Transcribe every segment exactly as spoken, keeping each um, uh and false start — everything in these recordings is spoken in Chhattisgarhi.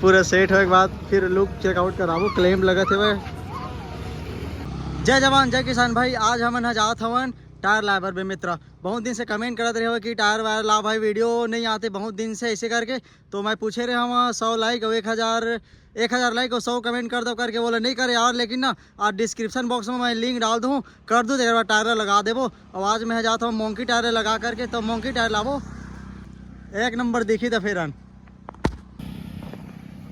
पूरा सेट होए के बाद फिर लुक चेकआउट कराबो, क्लेम लगत हवय। जय जवान, जय किसान भाई। आज हमन ह जात हवन टायर लाए बर बे मित्र। बहुत दिन से कमेंट करत रहे हो कि टायर वायर ला भाई, वीडियो नहीं आते बहुत दिन से, ऐसे करके। तो मैं पूछे रहे हवं सौ लाइक और एक हज़ार, एक हज़ार लाइक और सौ कमेंट कर दो करके, बोले नहीं करे यार। लेकिन ना, आज डिस्क्रिप्शन बॉक्स में मैं लिंक डाल दूँ, कर दूँ, तेकर बाद टायर लगा देबो। और आज मैं जात हवं मोंकी टायर लगा करके, तो मोंकी टायर लाबो, एक नंबर दिखी त फेर आन।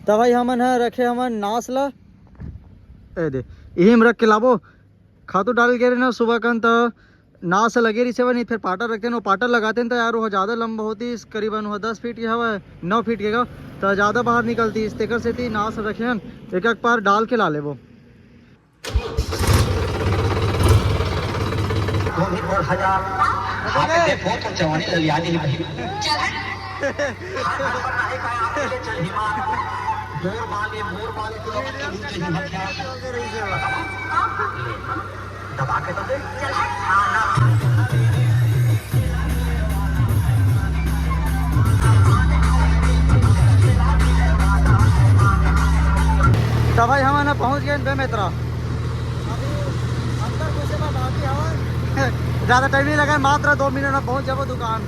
त भाई हमन ह रखे हवन नास ला, ए दे, इही में रख के लाबो। खातू डाल के रहे ना सुबह कन, त नास लगे रहिसे, नहीं फेर पाटर रखते न, वो पाटर लगाते न, त यार वो ज्यादा लंबा होती, करीबन वो दस फीट के हवा, नौ फीट के का, त ज्यादा बाहर निकलती, तेकर सेती नास रखे हन, एक एक पार डाल के ला लेबो। दो भी और हजार, हाथ देखो तो जवानी ललिया दी भाई। चल हट। हाथ पर नहीं पाया, चल ही मार। बोर बाले, बोर बाले, तो लोग के नीचे ही हथियार। दबा के तो दे। चल हट। तो भाई, हमन ह पहुंच गए बेमेतरा। अभी अंदर घुसे बर बाकी हवय। ज्यादा टाइम नहीं लगा, मात्र दो मिनट में पहुंच जाबो दुकान।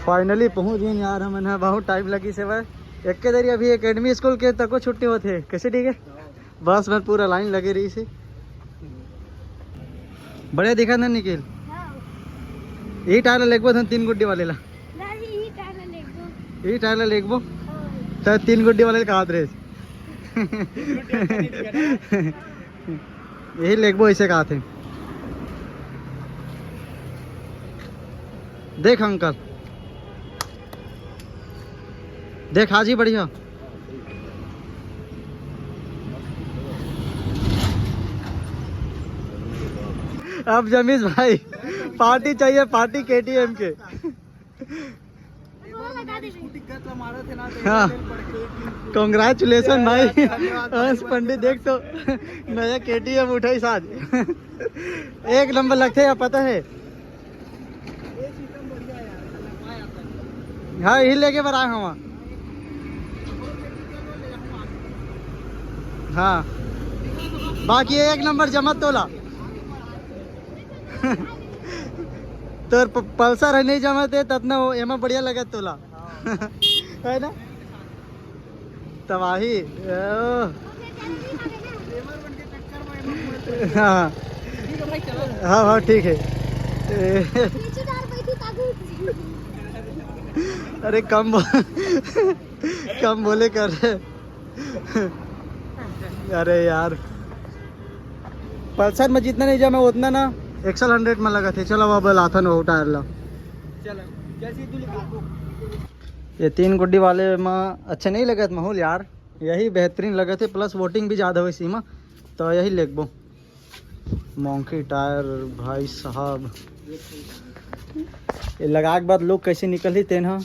फाइनली पहुंच गए यार, हमन ह बहुत टाइम लगी से भाई। एक के देरी अभी एकेडमी स्कूल के तको छुट्टी होते, कैसे ठीक है? बस में पूरा लाइन लगे रहिसे। बढ़िया दिखत हे निखिल। हाँ। यही टायर ला लेगबो तुम तीन गुड्डी वाले ला। नहीं, यही टायर ला लेगबो। यही टायर ला लेगबो। हाँ। तो तीन गुड्डी वाले ला कहात रहे। यही लेगबो ऐसे कहात हे। देख अंकल, देख आज ही बढ़िया। अब जमीश भाई, पार्टी चाहिए, पार्टी केटीएम के। हाँ, कॉन्ग्रेचुलेशन भाई। हंस पंडित, देख तो नया केटीएम उठाइस आज। एक नंबर लगथे या पता है। हाँ, यही लेके बर आए हम। हाँ, बाकी एक नंबर जमत तोला। तोर प-, पल्सर है नहीं जमत है, ततना वो एमा बढ़िया लगत तोला। है ना? तबाही। ओ। हाँ। हाँ, हाँ, ठीक है। ए। अरे कम बो-, कम बोले कर। अरे यार, पल्सर में जितना नहीं जमा उतना ना एक्सल हंड्रेड में लगा थे। चलो अब लाथन वो टायर ला। चलो, जैसे तू निकाल दो। ये तीन गुड्डी वाले में अच्छे नहीं लगत माहौल यार, यही बेहतरीन लगत हे, प्लस वोटिंग भी ज़्यादा होइस एमा, तो यही लेगबो। मोंकी टायर भाई साहब, ये लगा के बाद लुक कैसे निकलही तेन ह।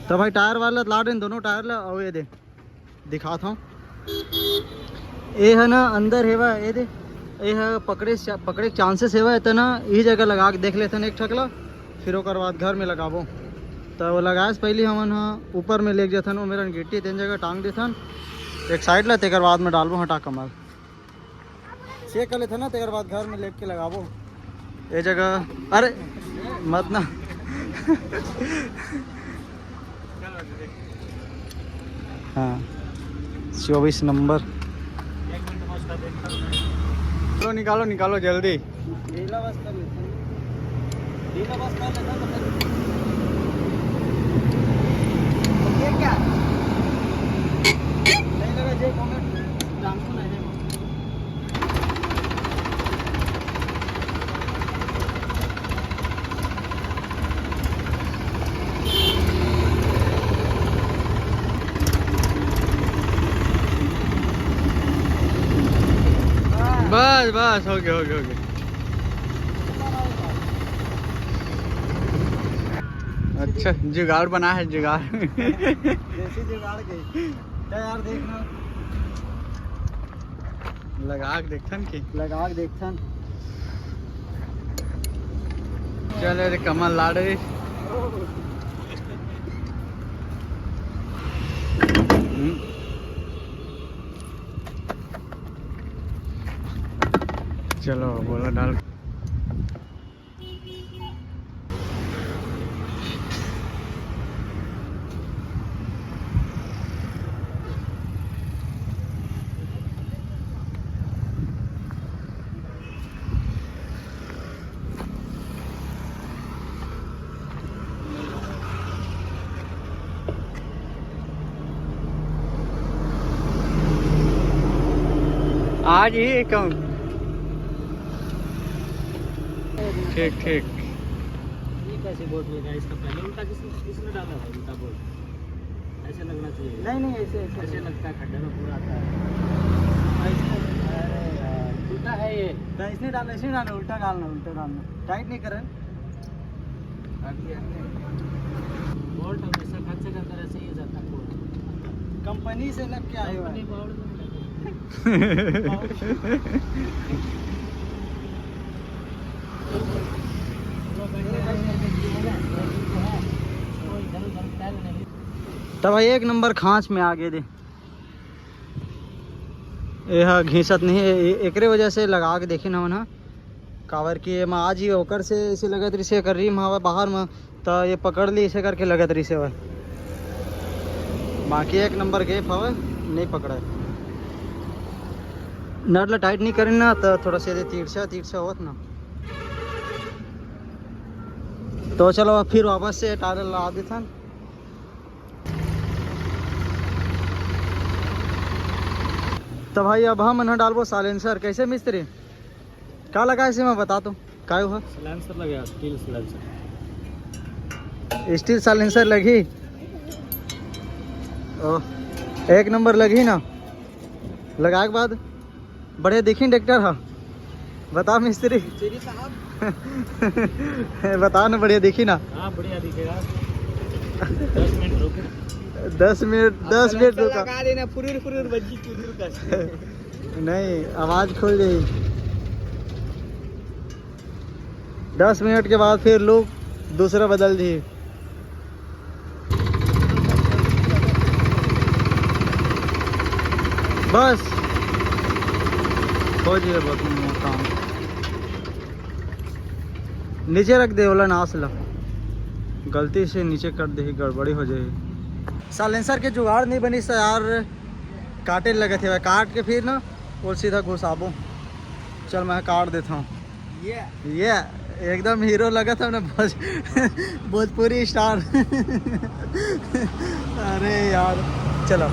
तो भाई टायर वाला ला देन दोनों टायर ला, अउ ये दे दिखात हूँ। ए ह ना अंदर हेवा, ए दे, ए ह पकड़े चा-, पकड़े के चांसेस हेवा, त ना इही जगह लगा के देख लेथन एक ठकला, फिर ओकर बाद घर में लगाबो। त वो लगाए से पहले हमन ह ऊपर में लेके जथन, वो मेरन गिट्टी तेन जगह टांग देथन एक साइड ला, तेकर बाद में डालबो हटा कमल। चेक कर लेथन ना, तेकर बाद घर में लेके लगाबो। ए जगह, अरे मत ना। हाँ, चौबीस नंबर। निकालो, निकालो, निकालो जल्दी। बस बस, हो गया, हो गया, हो गया। अच्छा जुगाड़ बना है, जुगाड़। देसी जुगाड़ के। क्या यार, देखना। लगा के देखथन के? लगा के देखथन। चल रे कमल लाड़े। हम्म। चलो बोला डाल। आज ही कहूँ। ठीक ठीक। ये कैसे बोर्ड में, इसका पहले उल्टा किसने किसने डाला था, उल्टा बोर्ड? ऐसे लगना चाहिए। नहीं नहीं, ऐसे ऐसे ऐसे लगता है, खड्डे में पूरा आता है। हाँ, इसमें, अरे यार, उल्टा है ये। तो इसने डालना, इसने डालना, उल्टा डालना, उल्टा डालना। टाइट नहीं करे। बोल्ट हमेशा खर्चे जाता रहता है, ये जाता है बोल्ट। कंपनी से लग के आए हुए हैं। तब भाई एक नंबर खांच में आ गए दे। ये हा घिसत नहीं है, ए-, एकरे वजह से लगा के देखे ना, काबर कि एमा आज ही ओकर से ऐसे लगत रहिसे, एकर rim हवय बाहर म, त ये पकड़ ली, ऐसे करके लगत रहिसे हवय। बाकी एक नंबर gap हवय, नहीं पकड़ा। नट ला टाइट नहीं करेन ना, त थोड़ा से तिरछा तिरछा होत ना। तो चलो, अब फिर वापस से टायर ला देथन। तो भाई, अब हम इन्हें डालबो silencer। कैसे मिस्त्री? का लगा इसे में बता तो, काय हुआ? Silencer लगे, steel silencer। Steel silencer लगी। ओ, एक नंबर लगी ना। लगाए के बाद बढ़िया दिखी ट्रैक्टर हा। बता मिस्त्री। मिस्त्री साहब। बता ना, बढ़िया दिखी ना। हाँ, बढ़िया दिखेगा। दस मिनट रुक। दस मिनट, अब दस मिनट silencer रुका। लगा देना, फुरुर फुरुर बज्जी चुरुर कर। नहीं, आवाज खुल जाई। दस मिनट के बाद फिर look दूसरा बदल दी। बस हो जाए, बस काम। नीचे रख दे ओला, नास ला, गलती से नीचे कर दे, गड़बड़ी हो जाए। Silencer के जुगाड़ नहीं बनी सा यार, काटे लगत हे, काट के फिर ना वो सीधा घुसाबो। चल मैं काट देता हूँ। ये ये एकदम हीरो लगत हे ना, भोज-, भोजपुरी star। अरे यार, चलो।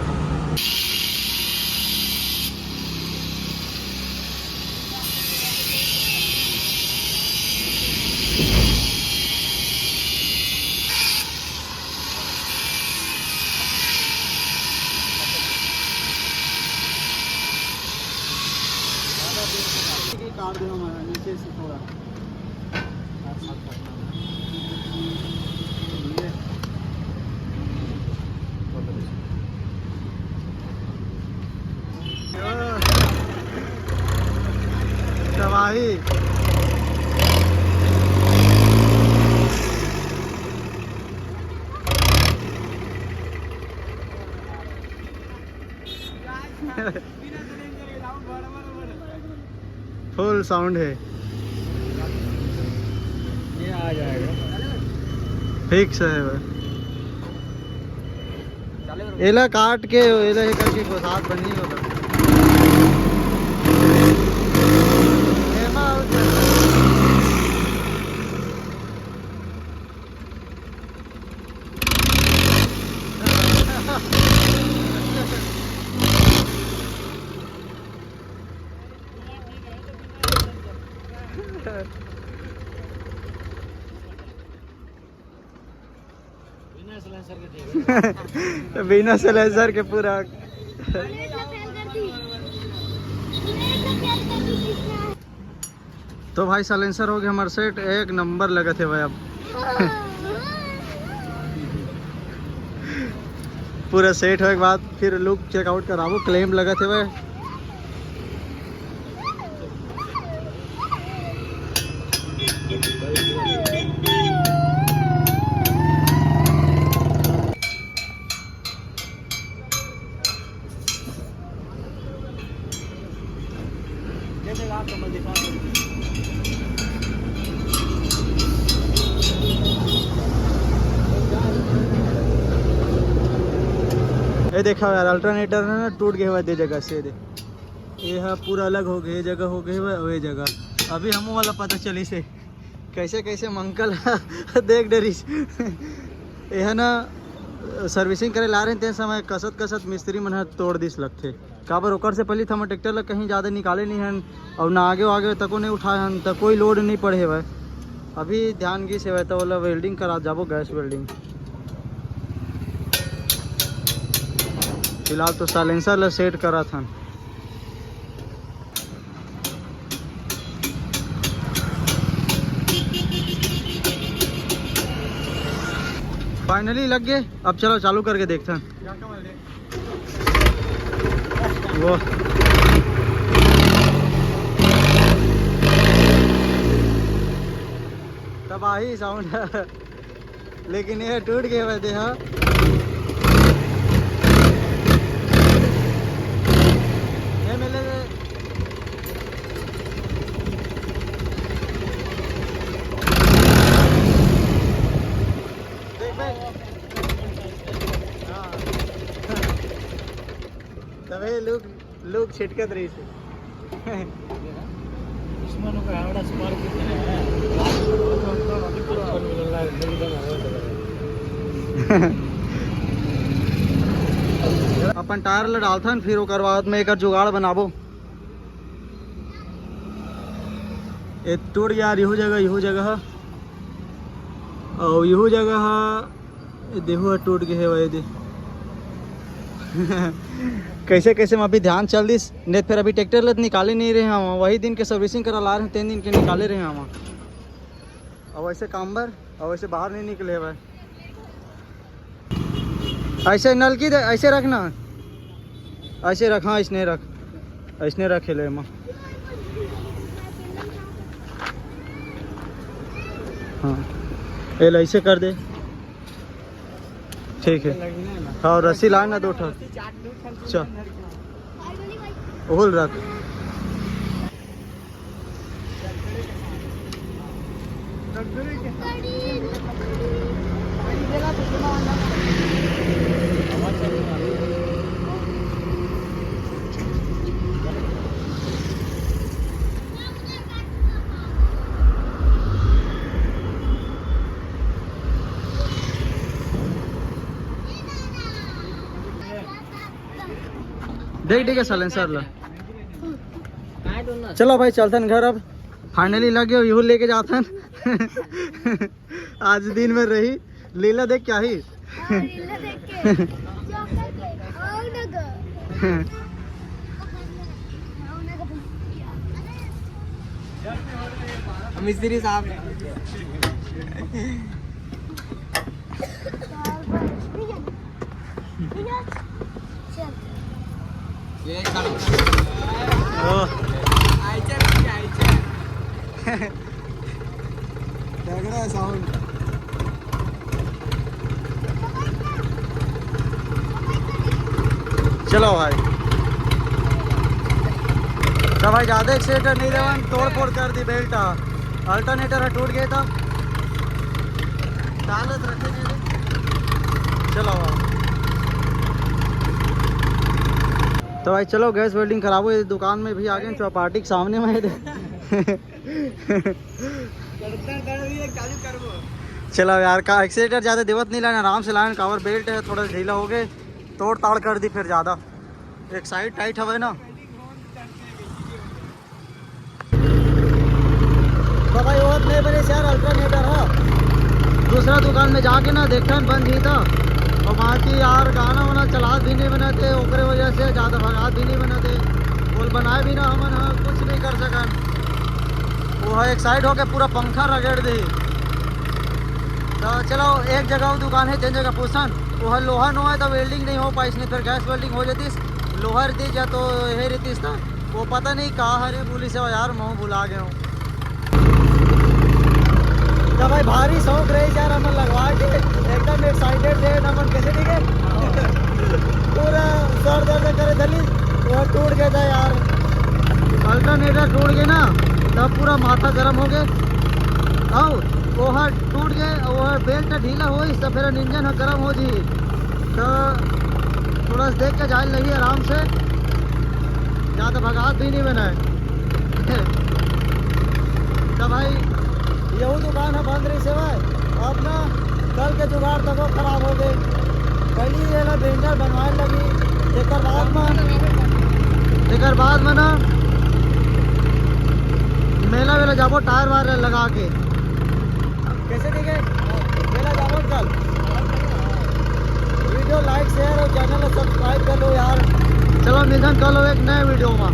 काट दो हमारा नीचे से थोड़ा। तबाही। Full sound है। ये आ जाएगा। Fix है भाई। एला काट के, एला ये करके को साथ बनी होगा। एमा बिना silencer के ठीक है। बिना silencer के पूरा। तो भाई, silencer हो गया हमारे सेट, एक नंबर लगत हे भाई। अब पूरा सेट होए के बाद फिर look check out कराबो, claim लगत हे भाई। ये देखा यार, अल्टरनेटर है ना, टूट गए हुए दे जगह से दे। ये है पूरा अलग हो गए, ये जगह हो गए हुए, ये जगह। अभी हम वाला पता चली से कैसे कैसे मंगल देख डरिस। ये है ना, सर्विसिंग करे ला रहे तेन समय कसत कसत मिस्त्री मन ह तोड़ दिस लगथे। काबर ओकर से पहले तो हम ट्रैक्टर ला कहीं ज़्यादा निकाले नहीं हन, और ना आगे आगे तको नहीं उठाए हन, तो कोई लोड नहीं पड़े हवय। अभी ध्यान गिस हवय तो ओला वेल्डिंग करा जाबो, गैस वेल्डिंग। फिलहाल तो साइलेंसर ला सेट करत हन। फाइनली लग गए। अब चलो चालू करके देखते हैं। वो तबाही साउंड है। लेकिन ये टूट गए वैसे, हाँ। ये मिले। देख भाई। हाँ। तबे लोग लोग छिटकत रहिस हे। दुश्मनों का हावड़ा स्पार कितना है। अपन टायर ला डालथन, फिर ओकर बाद में एकर जुगाड़ बनाबो। ए टूट गया यार, यहू जगह, यहू जगह, और यहू जगह। ए देहू ह टूट गए हे भाई दे। कैसे कैसे मैं अभी ध्यान चल दिस, नहीं फिर अभी ट्रैक्टर लत निकाले नहीं रहे हम। वही दिन के सर्विसिंग करा ला रहे हैं, तीन दिन के निकाले रहे हम। अब ऐसे काम बर, अब ऐसे बाहर नहीं निकले भाई। ऐसे नलकी दे, ऐसे रखना, ऐसे रख, हाँ, इसने रख, इसने रखे ले माँ। हाँ, ये ले, ऐसे कर दे। ठीक है। हाँ, रस्सी ला ना दो ठो। चल, ओहल रख। देख, देख, साइलेंसर ला। चलो भाई, चलथन घर अब। फाइनली लग गए, यहू लेके जाथन। आज दिन में रही लीला देख क्या ही। हाँ, लीला देख के। Chocolate cake. और ना गो। मिस्त्री साहब। ये खड़ा। ओह। आइचर की आइचर। तगड़ा है साउंड। चलो भाई। तो भाई, ज़्यादा एक्सीटर नहीं देवन, तोड़ फोड़ कर दी बेल्ट। अल्टरनेटर है, टूट गया था। डालत रखे नहीं थे। चलो भाई। तो भाई चलो, गैस वेल्डिंग कराबो। ये दुकान में भी आ गए, चौपाटी के सामने में है। चलो यार, का एक्सीटर ज़्यादा देवत नहीं लाइन, आराम से लाइन। कावर बेल्ट है, थोड़ा ढीला हो गए, तोड़ ताड़ कर दी फिर ज़्यादा। एक साइड टाइट हवे ना। तो भाई, वो नहीं बने यार, अल्टरनेटर है। दूसरा दुकान में जाके ना देखन बंद ही था। और बाकी यार, गाना वाना चलात भी नहीं बनाते, ओकरे वजह से ज़्यादा भगात भी नहीं बनाते। बोल बनाए भी ना हमन ह, कुछ नहीं कर सकन। वो है एक साइड होके पूरा पंखा रगड़ दे। तो चलो, एक जगह वो दुकान है, जिन जगह पूछन, वो है लोहा नो है, तो वेल्डिंग नहीं हो पाई, इसने फिर गैस वेल्डिंग हो जाती, लोहा रहती या तो ये रहती था। वो पता नहीं कहाँ हरे पुलिस है यार, मैं भुला गया हूँ। तो भाई, भारी शौक रही यार, हमन लगवा के एकदम एक्साइटेड थे, हमन कैसे ठीक है, पूरा सर दर्द करे दली, वो टूट गया था यार। जनरेटर टूट गे ना, तब पूरा माथा गरम हो गे। अउ ओहर टूट गे, ओहर बेल्ट ढीला होइस, त फेर इंजन ह गरम हो जी। त थोड़ा देख के जाए लगी आराम से, ज़्यादा भगात भी नहीं बनाए। त भाई, यहू दुकान ह बंद रहिस हवय। अब ना कल के जुगाड़ तको खराब हो गे। पहिली एला बेंजर बनवाए लगी, तेकर बाद म, तेकर बाद म ना मेला वेला जाबो टायर वायर लगा के। कैसे ठीक है? मेला जाबो कल। वीडियो लाइक, शेयर और चैनल ला सब्सक्राइब कर लो यार। चलो मिलथन कल एक नए वीडियो में।